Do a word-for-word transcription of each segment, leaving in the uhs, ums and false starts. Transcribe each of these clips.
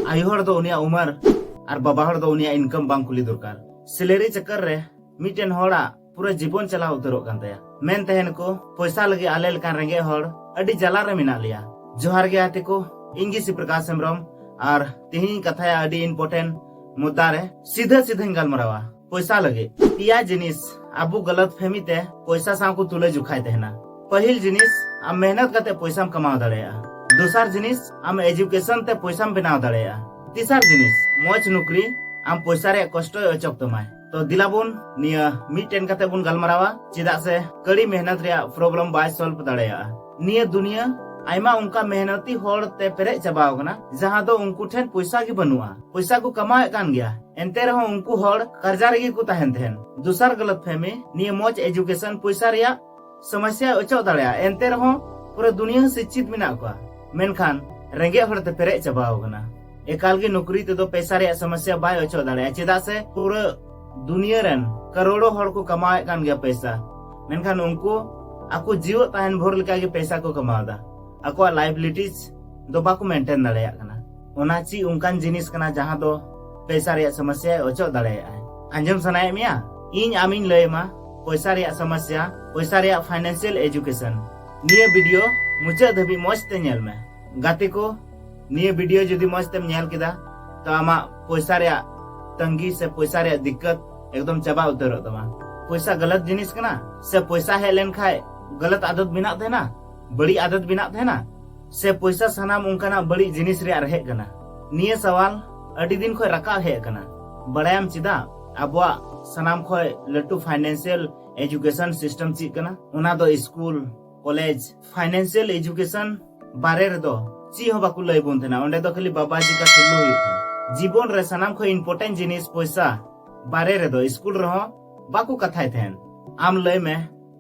ᱟᱭᱳ ᱦᱚᱲ ᱫᱚ ᱩᱱᱤᱭᱟᱜ ᱩᱢᱟᱹᱨ ᱟᱨ ᱵᱟᱵᱟ ᱦᱚᱲ ᱫᱚ ᱩᱱᱤᱭᱟᱜ ᱤᱱᱠᱟᱢ ᱵᱟᱝ ᱠᱩᱞᱤ ᱫᱚᱨᱠᱟᱨ᱾ ᱥᱮᱞᱟᱨᱤ ᱪᱟᱠᱠᱟᱨ ᱨᱮ ᱢᱤᱫᱴᱮᱱ ᱦᱚᱲᱟᱜ ᱯᱩᱨᱟᱹ ᱡᱤᱵᱚᱱ ᱪᱟᱞᱟᱣ ᱩᱛᱟᱹᱨᱚᱜ ᱠᱟᱱ ᱛᱟᱭᱟ᱾ ᱢᱮᱱ ᱛᱟᱦᱮᱱᱟᱠᱚ, ᱯᱚᱭᱥᱟ ᱞᱟᱹᱜᱤᱫ ᱟᱞᱮ ᱞᱮᱠᱟᱱ ᱨᱮᱸᱜᱮᱡ ᱦᱚᱲ ᱟᱹᱰᱤ ᱡᱟᱞᱟ ᱨᱮ ᱢᱮᱱᱟᱜ ᱞᱮᱭᱟ᱾ ᱡᱚᱦᱟᱨ ᱜᱮ ᱜᱟᱛᱮ ᱠᱚ, ᱤᱧ ᱜᱮ ᱥᱤᱵ ᱯᱨᱚᱠᱟᱥ ᱦᱮᱢᱵᱨᱚᱢ, ᱟᱨ ᱛᱮᱦᱮᱧ ᱤᱧ ᱠᱟᱛᱷᱟᱭᱟ ᱟᱹᱰᱤ ᱤᱢᱯᱚᱨᱴᱮᱱᱴ ᱢᱩᱫᱽᱫᱟ ᱨᱮ᱾ ᱥᱤᱫᱷᱟᱹ ᱥᱤᱫᱷᱟᱹᱧ ᱜᱟᱞᱢᱟᱨᱟᱣᱟ ᱯᱚᱭᱥᱟ ᱞᱟᱹᱜᱤᱫ᱾ ᱯᱮᱭᱟ ᱡᱤᱱᱤᱥ ᱟᱵᱚ ᱜᱟᱞᱟᱛ ᱯᱷᱮᱢᱤ ᱛᱮ ᱯᱚᱭᱥᱟ ᱥᱟᱶ ᱠᱚ ᱛᱩᱞᱟᱹ ᱡᱚᱠᱷᱟᱭ ᱛᱟᱦᱮᱱᱟ᱾ ᱯᱟᱹᱦᱤᱞ ᱡᱤᱱᱤᱥ, ᱟᱢ ᱢᱮᱦᱱᱚᱛ ᱠᱟᱛᱮ ᱯᱚᱭᱥᱟᱢ ᱠᱟᱢᱟᱣ ᱫᱟᱲᱮᱭᱟᱜᱼᱟ᱾ ᱫᱚᱥᱟᱨ ᱡᱤᱱᱤᱥ, ᱟᱢ ᱮᱡᱩᱠᱮᱥᱚᱱ ᱛᱮ ᱯᱚᱭᱥᱟᱢ ᱵᱮᱱᱟᱣ ᱫᱟᱲᱮᱭᱟᱜᱼᱟ᱾ ᱛᱮᱥᱟᱨ ᱡᱤᱱᱤᱥ, ᱢᱚᱡᱽ ᱱᱩᱠᱨᱤ ᱟᱢ ᱯᱚᱭᱥᱟ ᱨᱮᱭᱟᱜ ᱠᱚᱥᱴᱚᱭ ᱚᱪᱚᱜ ᱛᱟᱢᱟᱭ᱾ ᱛᱚ ᱫᱮᱞᱟ ᱵᱚᱱ ᱱᱤᱭᱟᱹ ᱢᱤᱫᱴᱮᱱ ᱠᱟᱛᱮ ᱵᱚᱱ ᱜᱟᱞᱢᱟᱨᱟᱣᱟ, ᱪᱮᱫᱟᱜ ᱥᱮ ᱠᱟᱹᱲᱤ ᱢᱮᱦᱱᱚᱛ ᱨᱮᱭᱟᱜ ᱯᱨᱚᱵᱞᱮᱢ ᱵᱟᱭ ᱥᱚᱞᱵᱷ ᱫᱟᱲᱮᱭᱟᱜᱼᱟ᱾ ᱱᱤᱭᱟᱹ ᱫᱩᱱᱤᱭᱟᱹ ᱟᱭᱢᱟ ᱚᱱᱠᱟ ᱢᱮᱦᱱᱚᱛᱤ ᱦᱚᱲ ᱛᱮ ᱯᱮᱨᱮᱡ ᱪᱟᱵᱟᱣ ᱟᱠᱟᱱᱟ, ᱡᱟᱦᱟᱸ ᱫᱚ ᱩᱱᱠᱩ ᱴᱷᱮᱱ ᱯᱚᱭᱥᱟ ᱜᱮ ᱵᱟᱹᱱᱩᱜᱼᱟ᱾ ᱯᱚᱭᱥᱟ ᱠᱚ ᱠᱟᱢᱟᱣᱮᱫ ᱠᱟᱱ ᱜᱮᱭᱟ, ᱮᱱᱛᱮ ᱨᱮᱦᱚᱸ ᱩᱱᱠᱩ ᱦᱚᱲ ᱠᱟᱨᱡᱟ ᱨᱮᱜᱮ ᱠᱚ ᱛᱟᱦᱮᱱ ᱛᱟᱦᱮᱱ᱾ ᱫᱚᱥᱟᱨ ᱜᱟᱞᱟᱛ ᱯᱷᱮᱢᱤ, ᱱᱤᱭᱟᱹ ᱢᱚᱡᱽ ᱮᱡᱩᱠᱮᱥᱚᱱ ᱯᱚᱭᱥᱟ ᱨᱮᱭᱟᱜ ᱥᱚᱢᱚᱥᱭᱟᱭ ᱚᱪᱚᱜ ᱫᱟᱲᱮᱭᱟᱜᱼᱟ, ᱮᱱᱛᱮ ᱨᱮᱦᱚᱸ ᱯᱩᱨᱟᱹ ᱫᱩᱱᱤᱭᱟᱹ ᱥᱤᱪᱪᱷᱤᱛ ᱢᱮᱱᱟᱜ ᱠᱚᱣᱟ, ᱢᱮᱱᱠᱷᱟᱱ ᱨᱮᱸᱜᱮᱡ ᱦᱚᱲ ᱛᱮ ᱯᱮᱨᱮᱡ ᱪᱟᱵᱟᱣ ᱟᱠᱟᱱᱟ᱾ ᱮᱠᱟᱞ ᱜᱮ ᱱᱚᱠᱨᱤ ᱛᱮᱫᱚ ᱯᱚᱭᱥᱟ ᱨᱮᱭᱟᱜ ᱥᱚᱢᱚᱥᱭᱟ ᱵᱟᱭ ᱚᱪᱚᱜ ᱫᱟᱲᱮᱭᱟᱜᱼᱟ, ᱪᱮᱫᱟᱜ ᱥᱮ ᱯᱩᱨᱟᱹ ᱫᱩᱱᱤᱭᱟᱹ ᱨᱮᱱ ᱠᱟᱨᱳᱲᱚ ᱦᱚᱲ ᱠᱚ ᱠᱟᱢᱟᱣᱮᱫ ᱠᱟᱱ ᱜᱮᱭᱟ ᱯᱚᱭᱥᱟ, ᱢᱮᱱᱠᱷᱟᱱ ᱩᱱᱠᱩ ᱟᱠᱚ ᱡᱤᱣᱮᱫ ᱛᱟᱦᱮᱱ ᱵᱷᱳᱨ ᱞᱮᱠᱟᱜᱮ ᱯᱚᱭᱥᱟ ᱠᱚ ᱠᱟᱢᱟᱣ ᱮᱫᱟ᱾ ᱟᱠᱚᱣᱟᱜ ᱞᱟᱭᱵᱤᱞᱤᱴᱤᱡᱽ ᱫᱚ ᱵᱟᱠᱚ ᱢᱮᱱᱴᱮᱱ ᱫᱟᱲᱮᱭᱟᱜ ᱠᱟᱱᱟ᱾ ᱚᱱᱟ ᱪᱮᱫ ᱚᱱᱠᱟᱱ ᱡᱤᱱᱤᱥ ᱠᱟᱱᱟ ᱡᱟᱦᱟᱸ ᱫᱚ ᱯᱚᱭᱥᱟ ᱨᱮᱭᱟᱜ ᱥᱚᱢᱚᱥᱭᱟᱭ ᱚᱪᱚᱜ ᱫᱟᱲᱮᱭᱟᱜᱼᱟ? ᱟᱸᱡᱚᱢ ᱥᱟᱱᱟᱭᱮᱫ ᱢᱮᱭᱟ? ᱤᱧ ᱟᱢᱤᱧ ᱞᱟᱹᱭ ᱟᱢᱟ ᱯᱚᱭᱥᱟ ᱨᱮᱭᱟᱜ ᱥᱚᱢᱚᱥᱭᱟ, ᱯᱚᱭᱥᱟ ᱨᱮᱭᱟᱜ ᱯᱷᱟᱭᱱᱟᱱᱥᱤᱭᱟᱞ ᱮᱡᱩᱠᱮᱥᱚᱱ᱾ ᱱᱤᱭᱟᱹ ᱵᱷᱤᱰᱤᱭᱳ ᱢᱩᱪᱟᱹᱫ ᱫᱷᱟᱹᱵᱤᱡ ᱢᱚᱸᱡᱽ ᱛᱮ ᱧᱮᱞ ᱢᱮ᱾ ᱜᱟᱛᱮ ᱠᱚ, ᱱᱤᱭᱟᱹ ᱵᱷᱤᱰᱤᱭᱳ ᱡᱩᱫᱤ ᱢᱚᱸᱡᱽ ᱛᱮᱢ ᱧᱮᱞ ᱠᱮᱫᱟ, ᱛᱚ ᱟᱢᱟᱜ ᱯᱚᱭᱥᱟ ᱨᱮᱭᱟᱜ ᱛᱟᱺᱜᱤ ᱥᱮ ᱯᱚᱭᱥᱟ ᱨᱮᱭᱟᱜ ᱫᱤᱠᱠᱟᱛ ᱮᱠᱫᱚᱢ ᱪᱟᱵᱟ ᱩᱛᱟᱹᱨᱚᱜ ᱛᱟᱢᱟ᱾ ᱯᱚᱭᱥᱟ ᱜᱟᱞᱟᱛ ᱡᱤᱱᱤᱥ ᱠᱟᱱᱟ ᱥᱮ ᱯᱚᱭᱥᱟ ᱦᱮᱡ ᱞᱮᱱᱠᱷᱟᱱ ᱜᱟᱞᱟᱛ ᱟᱫᱚᱛ ᱵᱮᱱᱟᱜ ᱛᱟᱦᱮᱱᱟ, ᱵᱟᱹᱲᱤᱡ ᱟᱫᱚᱛ ᱵᱮᱱᱟᱜ ᱛᱟᱦᱮᱱᱟ, ᱥᱮ ᱯᱚᱭᱥᱟ ᱥᱟᱱᱟᱢ ᱚᱱᱠᱟᱱᱟᱜ ᱵᱟᱹᱲᱤᱡ ᱡᱤᱱᱤᱥ ᱨᱮᱭᱟᱜ ᱨᱮᱦᱮᱫ ᱠᱟᱱᱟ? ᱱᱤᱭᱟᱹ ᱥᱟᱣᱟᱞ ᱟᱹᱰᱤ ᱫᱤᱱ ᱠᱷᱚᱱ ᱨᱟᱠᱟᱵ ᱦᱮᱡ ᱟᱠᱟᱱᱟ᱾ ᱵᱟᱲᱟᱭᱟᱢ ᱪᱮᱫᱟᱜ? ᱟᱵᱚᱣᱟᱜ ᱥᱟᱱᱟᱢ ᱠᱷᱚᱱ ᱞᱟᱹᱴᱩ ᱯᱷᱟᱭᱱᱟᱱᱥᱤᱭᱟᱞ ᱮᱡᱩᱠᱮᱥᱚᱱ ᱥᱤᱥᱴᱮᱢ ᱪᱮᱫ ᱠᱟᱱᱟ? ᱚᱱᱟ ᱫᱚ ᱥᱠᱩᱞ, ᱠᱚᱞᱮᱡᱽ, ᱯᱷᱟᱭᱱᱟᱱᱥᱤᱭᱟᱞ ᱮᱡᱩᱠᱮᱥᱚᱱ ᱵᱟᱨᱮ ᱨᱮᱫᱚ ᱪᱮᱫ ᱦᱚᱸ ᱵᱟᱠᱚ ᱞᱟᱹᱭ ᱵᱚᱱ ᱛᱟᱦᱮᱱᱟ᱾ ᱚᱸᱰᱮ ᱫᱚ ᱠᱷᱟᱹᱞᱤ ᱵᱟᱵᱟ ᱪᱤᱠᱟ ᱴᱷᱩᱞᱞᱩ ᱦᱩᱭᱩᱜ ᱛᱟᱦᱮᱱ᱾ ᱡᱤᱵᱚᱱ ᱨᱮ ᱥᱟᱱᱟᱢ ᱠᱷᱚᱱ ᱤᱢᱯᱚᱨᱴᱮᱱᱴ ᱡᱤᱱᱤᱥ ᱯᱚᱭᱥᱟ ᱵᱟᱨᱮ ᱨᱮᱫᱚ ᱥᱠᱩᱞ ᱨᱮᱦᱚᱸ ᱵᱟᱠᱚ ᱠᱟᱛᱷᱟᱭ ᱛᱟᱦᱮᱱ᱾ ᱟᱢ ᱞᱟᱹᱭ ᱢᱮ,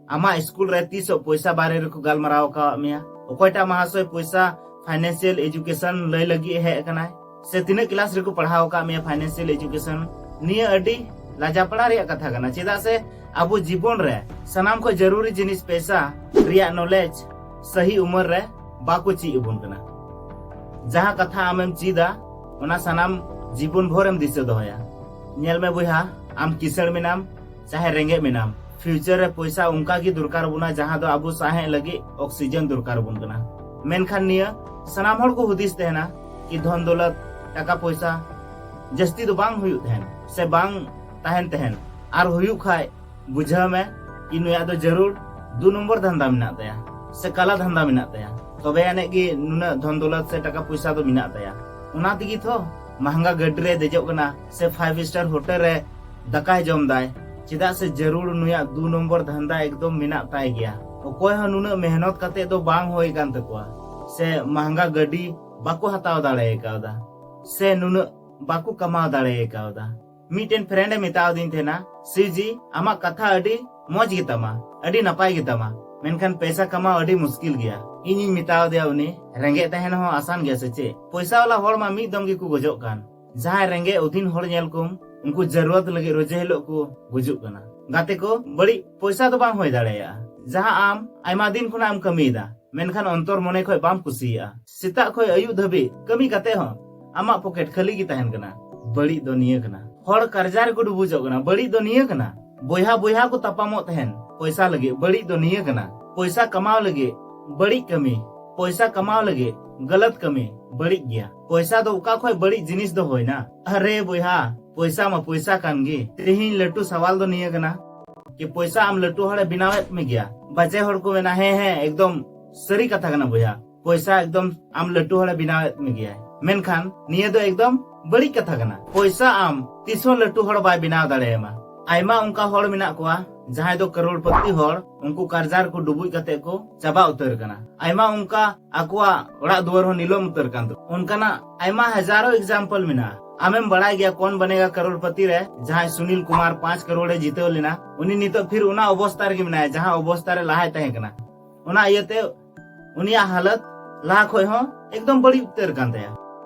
ᱟᱢᱟᱜ ᱥᱠᱩᱞ ᱨᱮ ᱛᱤᱥᱚᱜ ᱯᱚᱭᱥᱟ ᱵᱟᱨᱮ ᱨᱮᱠᱚ ᱜᱟᱞᱢᱟᱨᱟᱣ ᱟᱠᱟᱣᱟᱫ ᱢᱮᱭᱟ? ᱚᱠᱚᱭᱴᱟᱜ ᱢᱟᱦᱟᱥᱚᱭ ᱯᱚᱭᱥᱟ ᱯᱷᱟᱭᱱᱟᱱᱥᱤᱭᱟᱞ ᱮᱡᱩᱠᱮᱥᱚᱱ ᱞᱟᱹᱭ ᱞᱟᱹᱜᱤᱫ ᱮ ᱦᱮᱡ ᱟᱠᱟᱱᱟᱭ? ᱥᱮ ᱛᱤᱱᱟᱹᱜ ᱠᱞᱟᱥ ᱨᱮᱠᱚ ᱯᱟᱲᱦᱟᱣ ᱟᱠᱟᱫ ᱢᱮᱭᱟ ᱯᱷᱟᱭᱱᱟᱱᱥᱤᱭᱟᱞ ᱮᱡᱩᱠᱮᱥᱚᱱ? ᱱᱤᱭᱟᱹ ᱟᱹᱰᱤ ᱞᱟᱡᱟᱯᱟᱲᱟ ᱨᱮᱭᱟᱜ ᱠᱟᱛᱷᱟ ᱠᱟᱱᱟ, ᱪᱮᱫᱟᱜ ᱥᱮ ᱟᱵᱚ ᱡᱤᱵᱚᱱ ᱨᱮ ᱥᱟᱱᱟᱢ ᱠᱷᱚᱱ ᱡᱟᱹᱨᱩᱨᱤ ᱡᱤᱱᱤᱥ ᱯᱚᱭᱥᱟ ᱨᱮᱭᱟᱜ ᱱᱚᱞᱮᱡᱽ ᱥᱟᱹᱦᱤ ᱩᱢᱮᱨ ᱨᱮ ᱵᱟᱠᱚ ᱪᱮᱫ ᱟᱵᱚᱱ ᱠᱟᱱᱟ᱾ ᱡᱟᱦᱟᱸ ᱠᱟᱛᱷᱟ ᱟᱢᱮᱢ ᱪᱮᱫᱟ, ᱚᱱᱟ ᱥᱟᱱᱟᱢ ᱡᱤᱵᱚᱱ ᱵᱷᱳᱨ ᱮᱢ ᱫᱤᱥᱟᱹ ᱫᱚᱦᱚᱭᱟ᱾ ᱧᱮᱞ ᱢᱮ ᱵᱚᱭᱦᱟ, ᱟᱢ ᱠᱤᱥᱟᱹᱬ ᱢᱮᱱᱟᱢ ᱪᱟᱦᱮ ᱨᱮᱸᱜᱮᱡ ᱢᱮᱱᱟᱢ, ᱯᱷᱤᱭᱩᱪᱟᱨ ᱨᱮ ᱯᱚᱭᱥᱟ ᱚᱱᱠᱟ ᱜᱮ ᱫᱚᱨᱠᱟᱨ ᱵᱚᱱᱟ ᱡᱟᱦᱟᱸ ᱫᱚ ᱟᱵᱚ ᱥᱟᱦᱮᱫ ᱞᱟᱹᱜᱤᱫ ᱚᱠᱥᱤᱡᱮᱱ ᱫᱚᱨᱠᱟᱨ ᱵᱚᱱ ᱠᱟᱱᱟ᱾ ᱢᱮᱱᱠᱷᱟᱱ ᱱᱤᱭᱟᱹ ᱥᱟᱱᱟᱢ ᱦᱚᱲ ᱠᱚ ᱦᱩᱫᱤᱥ ᱛᱟᱦᱮᱱᱟ ᱠᱤ ᱫᱷᱚᱱ ᱫᱚᱞᱚᱛ, ᱴᱟᱠᱟ ᱯᱚᱭᱥᱟ ᱡᱟᱹᱥᱛᱤ ᱫᱚ ᱵᱟᱝ ᱦᱩᱭᱩᱜ ᱛᱟᱦᱮᱱ ᱥᱮ ᱵᱟᱝ ᱛᱟᱦᱮᱱ ᱛᱟᱦᱮᱱ, ᱟᱨ ᱦᱩᱭᱩᱜ ᱠᱷᱟᱡ ᱵᱩᱡᱷᱟᱹᱣ ᱢᱮ ᱠᱤ ᱱᱩᱭᱟᱜ ᱫᱚ ᱡᱟᱹᱨᱩᱲ ᱫᱩ ᱱᱚᱢᱵᱚᱨ ᱫᱷᱟᱱᱫᱟ ᱢᱮᱱᱟᱜ ᱛᱟᱭᱟ ᱥᱮ ᱠᱟᱞᱟ ᱫᱷᱟᱱᱫᱟ ᱢᱮᱱᱟᱜ ᱛᱟᱭᱟ, ᱛᱚᱵᱮ ᱟᱹᱱᱤᱡ ᱜᱮ ᱱᱩᱱᱟᱹᱜ ᱫᱷᱚᱱ ᱫᱚᱞᱚᱛ ᱥᱮ ᱴᱟᱠᱟ ᱯᱚᱭᱥᱟ ᱫᱚ ᱢᱮᱱᱟᱜ ᱛᱟᱭᱟ᱾ ᱚᱱᱟ ᱛᱮᱜᱮ ᱛᱷᱚ ᱢᱟᱦᱟᱝᱜᱟ ᱜᱟᱹᱰᱤ ᱨᱮ ᱫᱮᱡᱚᱜ ᱠᱟᱱᱟ ᱥᱮ ᱯᱷᱟᱭᱤᱵᱷ ᱥᱴᱟᱨ ᱦᱳᱴᱮᱞ ᱨᱮ ᱫᱟᱠᱟᱭ ᱡᱚᱢ ᱫᱟᱭ᱾ ᱪᱮᱫᱟᱜ ᱥᱮ ᱡᱟᱹᱨᱩᱲ ᱱᱩᱭᱟᱜ ᱫᱩ ᱱᱚᱢᱵᱚᱨ ᱫᱷᱟᱱᱫᱟ ᱮᱠᱫᱚᱢ ᱢᱮᱱᱟᱜ ᱛᱟᱭ ᱜᱮᱭᱟ᱾ ᱚᱠᱚᱭ ᱦᱚᱸ ᱱᱩᱱᱟᱹᱜ ᱢᱮᱦᱱᱚᱛ ᱠᱟᱛᱮ ᱫᱚ ᱵᱟᱝ ᱦᱩᱭ ᱠᱟᱱ ᱛᱟᱠᱚᱣᱟ ᱥᱮ ᱢᱟᱦᱟᱝᱜᱟ ᱜᱟᱹᱰᱤ ᱵᱟᱠᱚ ᱦᱟᱛᱟᱣ ᱫᱟᱲᱮ ᱠᱟᱣᱫᱟ ᱥᱮ ᱱᱩᱱᱟᱹᱜ ᱵᱟᱠᱚ ᱠᱟᱢᱟᱣ ᱫᱟᱲᱮ ᱠᱟᱣᱫᱟ᱾ ᱢᱤᱫᱴᱮᱱ ᱯᱷᱨᱮᱱᱰ ᱮ ᱢᱮᱛᱟᱣ ᱫᱤᱧ ᱛᱟᱦᱮᱱᱟ, "ᱥᱤᱣᱡᱤ, ᱟᱢᱟᱜ ᱠᱟᱛᱷᱟ ᱟᱹᱰᱤ ᱢᱚᱡᱽ ᱜᱮᱛᱟᱢᱟ, ᱟᱹᱰᱤ ᱱᱟᱯᱟᱭ ᱜᱮᱛᱟᱢᱟ, ᱢᱮᱱᱠᱷᱟᱱ ᱯᱚᱭᱥᱟ ᱠᱟᱢᱟᱣ ᱟᱹᱰᱤ ᱢᱩᱥᱠᱤᱞ ᱜᱮᱭᱟ᱾" ᱤᱧᱤᱧ ᱢᱮᱛᱟᱣ ᱫᱮᱭᱟ, "ᱩᱱᱤ ᱨᱮᱸᱜᱮᱡ ᱛᱟᱦᱮᱱ ᱦᱚᱸ ᱟᱥᱟᱱ ᱜᱮᱭᱟ ᱥᱮ ᱪᱮᱫ? ᱯᱚᱭᱥᱟ ᱣᱟᱞᱟ ᱦᱚᱲ ᱢᱟ ᱢᱤᱫ ᱫᱚᱢ ᱜᱮᱠᱚ ᱜᱚᱡᱚᱜ ᱠᱟᱱ᱾ ᱡᱟᱦᱟᱸᱭ ᱨᱮᱸᱜᱮᱡ ᱚᱫᱷᱤᱱ ᱦᱚᱲ ᱧᱮᱞ ᱠᱚᱢ, ᱩᱱᱠᱩ ᱡᱟᱹᱨᱩᱲᱟᱛ ᱞᱟᱹᱜᱤᱫ ᱨᱳᱡᱮ ᱦᱤᱞᱳᱜ ᱠᱚ ᱜᱩᱡᱩᱜ ᱠᱟᱱᱟ᱾" ᱜᱟᱛᱮ ᱠᱚ, ᱵᱟᱹᱲᱤᱡ ᱯᱚᱭᱥᱟ ᱫᱚ ᱵᱟᱝ ᱦᱩᱭ ᱫᱟᱲᱮᱭᱟᱜᱼᱟ᱾ ᱡᱟᱦᱟᱸ ᱟᱢ ᱟᱭᱢᱟ ᱫᱤᱱ ᱠᱷᱚᱱᱟᱜ ᱮᱢ ᱠᱟᱹᱢᱤᱭᱮᱫᱟ, ᱢᱮᱱᱠᱷᱟᱱ ᱚᱱᱛᱚᱨ ᱢᱚᱱᱮ ᱠᱷᱚᱡ ᱵᱟᱢ ᱠᱩᱥᱤᱭᱟᱜᱼᱟ᱾ ᱥᱮᱛᱟᱜ ᱠᱷᱚᱡ ᱟᱹᱭᱩᱵ ᱫᱷᱟᱹᱵᱤᱡ ᱠᱟᱹᱢᱤ ᱠᱟᱛᱮ ᱦᱚᱸ ᱟᱢᱟᱜ ᱯᱚᱠᱮᱴ ᱠᱷᱟᱹᱞᱤ ᱜᱮ ᱛᱟᱦᱮᱱ ᱠᱟᱱᱟ᱾ ᱵᱟᱹᱲᱤᱡ ᱫᱚ ᱱᱤᱭᱟᱹ ᱠᱟᱱᱟ᱾ ᱦᱚᱲ ᱠᱟᱨᱡᱟ ᱨᱮᱠᱚ ᱰᱩᱵᱩᱡᱚᱜ ᱠᱟᱱᱟ᱾ ᱵᱟᱹᱲᱤᱡ ᱫᱚ ᱱᱤᱭᱟᱹ ᱠᱟᱱᱟ᱾ ᱵᱚᱭᱦᱟ ᱵᱚᱭᱦᱟ ᱠᱚ ᱛᱟᱯᱟᱢᱚᱜ ᱛᱟᱦᱮᱱ ᱯᱚᱭᱥᱟ ᱞᱟᱹᱜᱤᱫ᱾ ᱵᱟᱹᱲᱤᱡ ᱫᱚ ᱱᱤᱭᱟᱹ ᱠᱟᱱᱟ᱾ ᱯᱚᱭᱥᱟ ᱠᱟᱢᱟᱣ ᱞᱟᱹᱜᱤᱫ ᱵᱟᱹᱲᱤᱡ ᱠᱟᱹᱢᱤ, ᱯᱚᱭᱥᱟ ᱠᱟᱢᱟᱣ ᱞᱟᱹᱜᱤᱫ ᱜᱟᱞᱟᱛ ᱠᱟᱹᱢᱤ ᱵᱟᱹᱲᱤᱡ ᱜᱮᱭᱟ᱾ ᱯᱚᱭᱥᱟ ᱫᱚ ᱚᱠᱟ ᱠᱷᱚᱡ ᱵᱟᱹᱲᱤᱡ ᱡᱤᱱᱤᱥ ᱫᱚ ᱦᱩᱭᱱᱟ? ᱟᱨᱮ ᱵᱚᱭᱦᱟ, ᱯᱚᱭᱥᱟ ᱢᱟ ᱯᱚᱭᱥᱟ ᱠᱟᱱ ᱜᱮ᱾ ᱛᱮᱦᱮᱧ ᱞᱟᱹᱴᱩ ᱥᱟᱣᱟᱞ ᱫᱚ ᱱᱤᱭᱟᱹ ᱠᱟᱱᱟ ᱠᱤ ᱯᱚᱭᱥᱟ ᱟᱢ ᱞᱟᱹᱴᱩ ᱦᱚᱲᱮ ᱵᱮᱱᱟᱣᱮᱫ ᱢᱮ ᱜᱮᱭᱟ? ᱵᱟᱪᱮ ᱦᱚᱲ ᱠᱚ ᱢᱮᱱᱟ, "ᱦᱮᱸ, ᱦᱮᱸ, ᱮᱠᱫᱚᱢ ᱥᱟᱹᱨᱤ ᱠᱟᱛᱷᱟ ᱠᱟᱱᱟ ᱵᱚᱭᱦᱟ, ᱯᱚᱭᱥᱟ ᱮᱠᱫᱚᱢ ᱟᱢ ᱞᱟᱹᱴᱩ ᱦᱚᱲᱮ ᱵᱮᱱᱟᱣᱮᱫ ᱢᱮ ᱜᱮᱭᱟᱭ᱾" ᱢᱮᱱᱠᱷᱟᱱ ᱱᱤᱭᱟᱹ ᱫᱚ ᱮᱠᱫᱚᱢ ᱵᱟᱹᱲᱤᱡ ᱠᱟᱛᱷᱟ ᱠᱟᱱᱟ᱾ ᱯᱚᱭᱥᱟ ᱟᱢ ᱛᱤᱥ ᱦᱚᱸ ᱞᱟᱹᱴᱩ ᱦᱚᱲ ᱵᱟᱭ ᱵᱮᱱᱟᱣ ᱫᱟᱲᱮᱭᱟᱢᱟ᱾ ᱟᱭᱢᱟ ᱚᱱᱠᱟ ᱦᱚᱲ ᱢᱮᱱᱟᱜ ᱠᱚᱣᱟ ᱡᱟᱦᱟᱸᱭ ᱫᱚ ᱠᱟᱨᱳᱲᱯᱚᱛᱤ ᱦᱚᱲ, ᱩᱱᱠᱩ ᱠᱟᱨᱡᱟ ᱨᱮᱠᱚ ᱰᱩᱵᱩᱡ ᱠᱟᱛᱮ ᱠᱚ ᱪᱟᱵᱟ ᱩᱛᱟᱹᱨ ᱠᱟᱱᱟ᱾ ᱟᱭᱢᱟ ᱚᱱᱠᱟ ᱟᱠᱚᱣᱟᱜ ᱚᱲᱟᱜ ᱫᱩᱣᱟᱹᱨ ᱦᱚᱸ ᱱᱤᱞᱚᱢ ᱩᱛᱟᱹᱨ ᱠᱟᱱ ᱛᱟᱠᱚᱣᱟ᱾ ᱚᱱᱠᱟᱱᱟᱜ ᱟᱭᱢᱟ ᱦᱟᱡᱟᱨᱚ example ᱢᱮᱱᱟᱜᱼᱟ᱾ ᱟᱢᱮᱢ ᱵᱟᱲᱟᱭ ᱜᱮᱭᱟ ᱠᱚᱱ ᱵᱟᱱᱮᱜᱟ ᱠᱟᱨᱳᱲᱯᱚᱛᱤ ᱨᱮ ᱡᱟᱦᱟᱸᱭ ᱥᱩᱱᱤᱞ ᱠᱩᱢᱟᱨ ᱯᱟᱸᱪ ᱠᱟᱨᱳᱲ ᱮ ᱡᱤᱛᱟᱹᱣ ᱞᱮᱱᱟ, ᱩᱱᱤ ᱱᱤᱛᱚᱜ ᱯᱷᱤᱨ ᱚᱱᱟ ᱚᱵᱚᱥᱛᱟ ᱨᱮᱜᱮ ᱢᱮᱱᱟᱭᱟ ᱡᱟᱦᱟᱸ ᱚᱵᱚᱥᱛᱟ ᱨᱮ ᱞᱟᱦᱟᱭ ᱛᱟᱦᱮᱸ ᱠᱟᱱᱟ᱾ ᱚᱱᱟ ᱤᱭᱟᱹᱛᱮ ᱩᱱᱤᱭᱟᱜ ᱦᱟᱞᱚᱛ ᱞᱟᱦᱟ ᱠᱷᱚᱡ ᱦᱚᱸ ᱮᱠᱫᱚᱢ ᱵᱟᱹᱲᱤᱡ ᱩᱛᱟᱹᱨ ᱠᱟᱱ ᱛᱟᱭᱟ᱾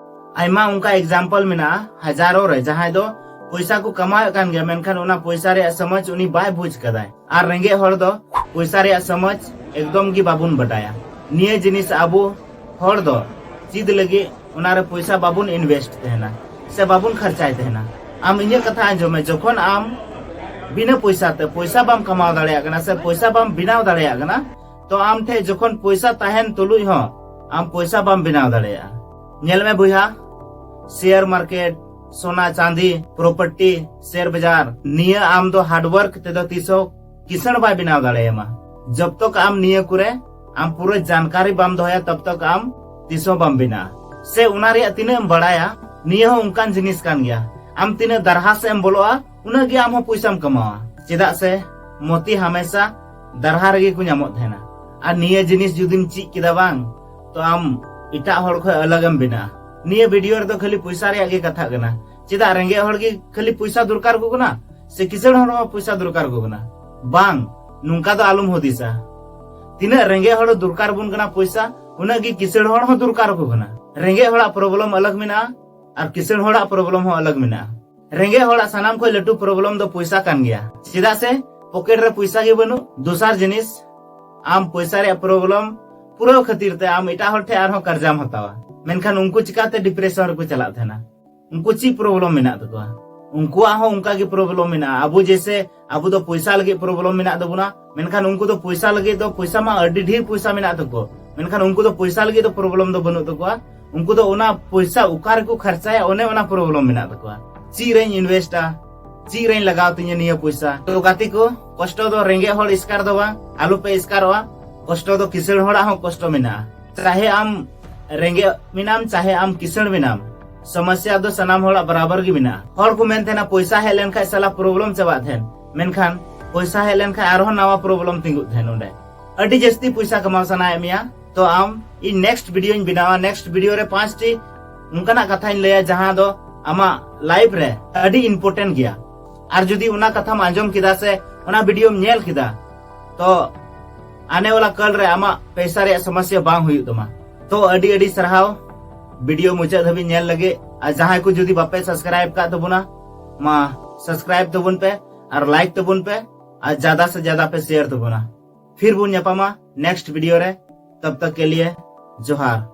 ᱟᱭᱢᱟ ᱚᱱᱠᱟ example ᱢᱮᱱᱟᱜᱼᱟ ᱦᱟᱡᱟᱨᱚ ᱨᱮ, ᱡᱟᱦᱟᱸᱭ ᱫᱚ ᱯᱚᱭᱥᱟ ᱠᱚ ᱠᱟᱢᱟᱣᱮᱫ ᱠᱟᱱ ᱜᱮᱭᱟ, ᱢᱮᱱᱠᱷᱟᱱ ᱚᱱᱟ ᱯᱚᱭᱥᱟ ᱨᱮᱭᱟᱜ ᱥᱚᱢᱚᱡᱽ ᱩᱱᱤ ᱵᱟᱭ ᱵᱩᱡᱽ ᱠᱟᱫᱟᱭ᱾ ᱟᱨ ᱨᱮᱸᱜᱮᱡ ᱦᱚᱲ ᱫᱚ ᱯᱚᱭᱥᱟ ᱨᱮᱭᱟᱜ ᱥᱚᱢᱚᱡᱽ ᱮᱠᱫᱚᱢ ᱜᱮ ᱵᱟᱵᱚᱱ ᱵᱟᱰᱟᱭᱟ᱾ ᱱᱤᱭᱟᱹ ᱡᱤᱱᱤᱥ ᱟᱵᱚ ᱦᱚᱲ ᱫᱚ ᱪᱮᱫ ᱞᱟᱹᱜᱤᱫ ᱚᱱᱟᱨᱮ ᱯᱚᱭᱥᱟ ᱵᱟᱵᱚᱱ invest ᱛᱟᱦᱮᱱᱟ ᱥᱮ ᱵᱟᱵᱚᱱ ᱠᱷᱚᱨᱪᱟᱭ ᱛᱟᱦᱮᱱᱟ᱾ ᱟᱢ ᱤᱧᱟᱹᱜ ᱠᱟᱛᱷᱟ ᱟᱸᱡᱚᱢ ᱢᱮ, ᱡᱚᱠᱷᱚᱱ ᱟᱢ ᱵᱤᱱᱟᱹ ᱯᱚᱭᱥᱟ ᱛᱮ ᱯᱚᱭᱥᱟ ᱵᱟᱢ ᱠᱟᱢᱟᱣ ᱫᱟᱲᱮᱭᱟᱜ ᱠᱟᱱᱟ ᱥᱮ ᱯᱚᱭᱥᱟ ᱵᱟᱢ ᱵᱮᱱᱟᱣ ᱫᱟᱲᱮᱭᱟᱜ ᱠᱟᱱᱟ, ᱛᱚ ᱟᱢ ᱴᱷᱮᱱ ᱡᱚᱠᱷᱚᱱ ᱯᱚᱭᱥᱟ ᱛᱟᱦᱮᱱ ᱛᱩᱞᱩᱡ ᱦᱚᱸ ᱟᱢ ᱯᱚᱭᱥᱟ ᱵᱟᱢ ᱵᱮᱱᱟᱣ ᱫᱟᱲᱮᱭᱟᱜᱼᱟ᱾ ᱧᱮᱞ ᱢᱮ ᱵᱚᱭᱦᱟ, share market, ᱥᱳᱱᱟ ᱪᱟᱸᱫᱤ, property, share ᱵᱟᱡᱟᱨ, ᱱᱤᱭᱟᱹ ᱟᱢ ᱫᱚ hard work ᱛᱮᱫᱚ ᱛᱤᱥ ᱦᱚᱸ ᱠᱤᱥᱟᱹᱬ ᱵᱟᱭ ᱵᱮᱱᱟᱣ ᱫᱟᱲᱮᱭᱟᱢᱟ᱾ ᱡᱚᱵ ᱛᱚᱠ ᱟᱢ ᱱᱤᱭᱟᱹ ᱠᱚᱨᱮ ᱟᱢ ᱯᱩᱨᱟᱹ ᱡᱟᱱᱠᱟᱨᱤ ᱵᱟᱢ ᱫᱚᱦᱚᱭᱟ, ᱛᱚᱵ ᱛᱚᱠ ᱟᱢ ᱛᱤᱥ ᱦᱚᱸ ᱵᱟᱢ ᱵᱮᱱᱟᱜᱼᱟ᱾ ᱥᱮ ᱚᱱᱟ ᱨᱮᱭᱟᱜ ᱛᱤᱱᱟᱹᱜ ᱮᱢ ᱵᱟᱲᱟᱭᱟ, ᱱᱤᱭᱟᱹ ᱦᱚᱸ ᱚᱱᱠᱟᱱ ᱡᱤᱱᱤᱥ ᱠᱟᱱ ᱜᱮᱭᱟ᱾ ᱟᱢ ᱛᱤᱱᱟᱹᱜ ᱫᱟᱨᱦᱟ ᱥᱮᱫ ᱮᱢ ᱵᱚᱞᱚᱜᱼᱟ, ᱩᱱᱟᱹᱜ ᱜᱮ ᱟᱢ ᱦᱚᱸ ᱯᱚᱭᱥᱟᱢ ᱠᱟᱢᱟᱣᱟ᱾ ᱪᱮᱫᱟᱜ ᱥᱮ ᱢᱚᱛᱤ ᱦᱟᱢᱮᱥᱟ ᱫᱟᱨᱦᱟ ᱨᱮᱜᱮ ᱠᱚ ᱧᱟᱢᱚᱜ ᱛᱟᱦᱮᱱᱟ᱾ ᱟᱨ ᱱᱤᱭᱟᱹ ᱡᱤᱱᱤᱥ ᱡᱩᱫᱤᱢ ᱪᱮᱫ ᱠᱮᱫᱟ ᱵᱟᱝ, ᱛᱚ ᱟᱢ ᱮᱴᱟᱜ ᱦᱚᱲ ᱠᱷᱚᱱ ᱟᱞᱟᱜ ᱮᱢ ᱵᱮᱱᱟᱜᱼᱟ᱾ ᱱᱤᱭᱟᱹ ᱵᱷᱤᱰᱤᱭᱳ ᱨᱮᱫᱚ ᱠᱷᱟᱹᱞᱤ ᱯᱚᱭᱥᱟ ᱨᱮᱭᱟᱜ ᱜᱮ ᱠᱟᱛᱷᱟᱜ ᱠᱟᱱᱟ᱾ ᱪᱮᱫᱟᱜ ᱨᱮᱸᱜᱮᱡ ᱦᱚᱲ ᱜᱮ ᱠᱷᱟᱹᱞᱤ ᱯᱚᱭᱥᱟ ᱫᱚᱨᱠᱟᱨ ᱠᱚ ᱠᱟᱱᱟ, ᱥᱮ ᱠᱤᱥᱟᱹᱬ ᱦᱚᱲ ᱦᱚᱸ ᱯᱚᱭᱥᱟ ᱫᱚᱨᱠᱟᱨ ᱠᱚ ᱠᱟᱱᱟ? ᱵᱟᱝ, ᱱᱚᱝᱠᱟ ᱫᱚ ᱟᱞᱚᱢ ᱦᱩᱫᱤᱥᱟ᱾ ᱛᱤᱱᱟᱹᱜ ᱨᱮᱸᱜᱮᱡ ᱦᱚᱲ ᱫᱚᱨᱠᱟᱨ ᱵᱚᱱ ᱠᱟᱱᱟ ᱯᱚᱭᱥᱟ, ᱩᱱᱟᱹᱜ ᱜᱮ ᱠᱤᱥᱟᱹᱬ ᱦᱚᱲ ᱦᱚᱸ ᱫᱚᱨᱠᱟᱨ ᱠᱚ ᱠᱟᱱᱟ᱾ ᱨᱮᱸᱜᱮᱡ ᱦᱚᱲᱟᱜ problem ᱟᱞᱟᱜ ᱢᱮᱱᱟᱜᱼᱟ ᱟᱨ ᱠᱤᱥᱟᱹᱬ ᱦᱚᱲᱟᱜ problem ᱦᱚᱸ ᱟᱞᱟᱜ ᱢᱮᱱᱟᱜᱼᱟ᱾ ᱨᱮᱸᱜᱮᱡ ᱦᱚᱲᱟᱜ ᱥᱟᱱᱟᱢ ᱠᱷᱚᱱ ᱞᱟᱹᱴᱩ problem ᱫᱚ ᱯᱚᱭᱥᱟ ᱠᱟᱱ ᱜᱮᱭᱟ᱾ ᱪᱮᱫᱟᱜ ᱥᱮ ᱯᱚᱠᱮᱴ ᱨᱮ ᱯᱚᱭᱥᱟ ᱜᱮ ᱵᱟᱹᱱᱩᱜ᱾ ᱫᱚᱥᱟᱨ ᱡᱤᱱᱤᱥ, ᱟᱢ ᱯᱚᱭᱥᱟ ᱨᱮᱭᱟᱜ problem ᱯᱩᱨᱟᱹᱣ ᱠᱷᱟᱹᱛᱤᱨ ᱛᱮ ᱟᱢ ᱮᱴᱟᱜ ᱦᱚᱲ ᱴᱷᱮᱱ ᱟᱨᱦᱚᱸ ᱠᱟᱨᱡᱟᱢ ᱦᱟᱛᱟᱣᱟ᱾ ᱢᱮᱱᱠᱷᱟᱱ ᱩᱱᱠᱩ ᱪᱤᱠᱟᱛᱮ depression ᱨᱮᱠᱚ ᱪᱟᱞᱟᱜ ᱛᱟᱦᱮᱱᱟ? ᱩᱱᱠᱩ ᱪᱮᱫ problem ᱢᱮᱱᱟᱜ ᱛᱟᱠᱚᱣᱟ? ᱩᱱᱠᱩᱣᱟᱜ ᱦᱚᱸ ᱚᱱᱠᱟ ᱜᱮ problem ᱢᱮᱱᱟᱜᱼᱟ᱾ ᱟᱵᱚ ᱡᱮᱥᱮ ᱟᱵᱚ ᱫᱚ ᱯᱚᱭᱥᱟ ᱞᱟᱹᱜᱤᱫ problem ᱢᱮᱱᱟᱜ ᱛᱟᱵᱚᱱᱟ, ᱢᱮᱱᱠᱷᱟᱱ ᱩᱱᱠᱩ ᱫᱚ ᱯᱚᱭᱥᱟ ᱞᱟᱹᱜᱤᱫ ᱫᱚ, ᱯᱚᱭᱥᱟ ᱢᱟ ᱟᱹᱰᱤ ᱰᱷᱮᱨ ᱯᱚᱭᱥᱟ ᱢᱮᱱᱟᱜ ᱛᱟᱠᱚ, ᱢᱮᱱᱠᱷᱟᱱ ᱩᱱᱠᱩ ᱫᱚ ᱯᱚᱭᱥᱟ ᱞᱟᱹᱜᱤᱫ ᱫᱚ problem ᱫᱚ ᱵᱟᱹᱱᱩᱜ ᱛᱟᱠᱚᱣᱟ᱾ ᱩᱱᱠᱩ ᱫᱚ ᱚᱱᱟ ᱯᱚᱭᱥᱟ ᱚᱠᱟ ᱨᱮᱠᱚ ᱠᱷᱚᱨᱪᱟᱭᱟ, ᱚᱱᱮ ᱚᱱᱟ problem ᱢᱮᱱᱟᱜ ᱛᱟᱠᱚᱣᱟ᱾ ᱪᱮᱫ ᱨᱮᱧ invest ᱟ, ᱪᱮᱫ ᱨᱮᱧ ᱞᱟᱜᱟᱣ ᱛᱤᱧᱟᱹ ᱱᱤᱭᱟᱹ ᱯᱚᱭᱥᱟ? ᱛᱚ ᱜᱟᱛᱮ ᱠᱚ, ᱠᱚᱥᱴᱚ ᱫᱚ ᱨᱮᱸᱜᱮᱡ ᱦᱚᱲ ᱮᱥᱠᱟᱨ ᱫᱚ ᱵᱟᱝ, ᱟᱞᱚᱯᱮ ᱮᱥᱠᱟᱨᱚᱜᱼᱟ᱾ ᱠᱚᱥᱴᱚ ᱫᱚ ᱠᱤᱥᱟᱹᱬ ᱦᱚᱲᱟᱜ ᱦᱚᱸ ᱠᱚᱥᱴᱚ ᱢᱮᱱᱟᱜᱼᱟ᱾ ᱪᱟᱦᱮ ᱟᱢ ᱨᱮᱸᱜᱮᱡ ᱢᱮᱱᱟᱢ, ᱪᱟᱦᱮ ᱟᱢ ᱠᱤᱥᱟᱹᱬ ᱢᱮᱱᱟᱢ, ᱥᱚᱢᱚᱥᱭᱟ ᱫᱚ ᱥᱟᱱᱟᱢ ᱦᱚᱲᱟᱜ ᱵᱟᱨᱟᱵᱟᱨ ᱜᱮ ᱢᱮᱱᱟᱜᱼᱟ᱾ ᱦᱚᱲ ᱠᱚ ᱢᱮᱱ ᱛᱟᱦᱮᱱᱟ, ᱯᱚᱭᱥᱟ ᱦᱮᱡ ᱞᱮᱱᱠᱷᱟᱱ ᱥᱟᱞᱟ problem ᱪᱟᱵᱟᱜ ᱛᱟᱦᱮᱱ, ᱢᱮᱱᱠᱷᱟᱱ ᱯᱚᱭᱥᱟ ᱦᱮᱡ ᱞᱮᱱᱠᱷᱟᱱ ᱟᱨᱦᱚᱸ ᱱᱟᱣᱟ problem ᱛᱤᱸᱜᱩᱜ ᱛᱟᱦᱮᱱ ᱚᱸᱰᱮ᱾ ᱟᱹᱰᱤ ᱡᱟᱹᱥᱛᱤ ᱯᱚᱭᱥᱟ ᱠᱟᱢᱟᱣ ᱥᱟᱱᱟᱭᱮᱫ ᱢᱮᱭᱟ, ᱛᱚ ᱟᱢ ᱤᱧ next videoᱧ ᱵᱮᱱᱟᱣᱟ᱾ Next video ᱨᱮ ᱯᱟᱸᱪᱴᱤ ᱚᱱᱠᱟᱱᱟᱜ ᱠᱟᱛᱷᱟᱧ ᱞᱟᱹᱭᱟ ᱡᱟᱦᱟᱸ ᱫᱚ ᱟᱢᱟᱜ life ᱨᱮ ᱟᱹᱰᱤ important ᱜᱮᱭᱟ᱾ ᱟᱨ ᱡᱩᱫᱤ ᱚᱱᱟ ᱠᱟᱛᱷᱟᱢ ᱟᱸᱡᱚᱢ ᱠᱮᱫᱟ ᱥᱮ ᱚᱱᱟ videoᱢ ᱧᱮᱞ ᱠᱮᱫᱟ, ᱛᱚ ᱟᱱᱮ ᱣᱟᱞᱟ ᱠᱟᱞ ᱨᱮ ᱟᱢᱟᱜ ᱯᱚᱭᱥᱟ ᱨᱮᱭᱟᱜ ᱥᱚᱢᱚᱥᱭᱟ ᱵᱟᱝ ᱦᱩᱭᱩᱜ ᱛᱟᱢᱟ᱾ ᱛᱚ ᱟᱹᱰᱤ ᱟᱹᱰᱤ ᱥᱟᱨᱦᱟᱣ video ᱢᱩᱪᱟᱹᱫ ᱫᱷᱟᱹᱵᱤᱡ ᱧᱮᱞ ᱞᱟᱹᱜᱤᱫ᱾ ᱟᱨ ᱡᱟᱦᱟᱸᱭ ᱠᱚ ᱡᱩᱫᱤ ᱵᱟᱯᱮ subscribe ᱠᱟᱜ ᱛᱟᱵᱚᱱᱟ, ᱢᱟ subscribe ᱛᱟᱵᱚᱱ ᱯᱮ ᱟᱨ like ᱛᱟᱵᱚᱱ ᱯᱮ ᱟᱨ ᱡᱟᱫᱟ ᱥᱮ ᱡᱟᱫᱟ ᱯᱮ share ᱛᱟᱵᱚᱱᱟ᱾ ᱯᱷᱤᱨ ᱵᱚᱱ ᱧᱟᱯᱟᱢᱟ next video ᱨᱮ᱾ ᱛᱟᱵ ᱛᱟᱠ ᱠᱮ ᱞᱤᱭᱮ ᱡᱚᱦᱟᱨ᱾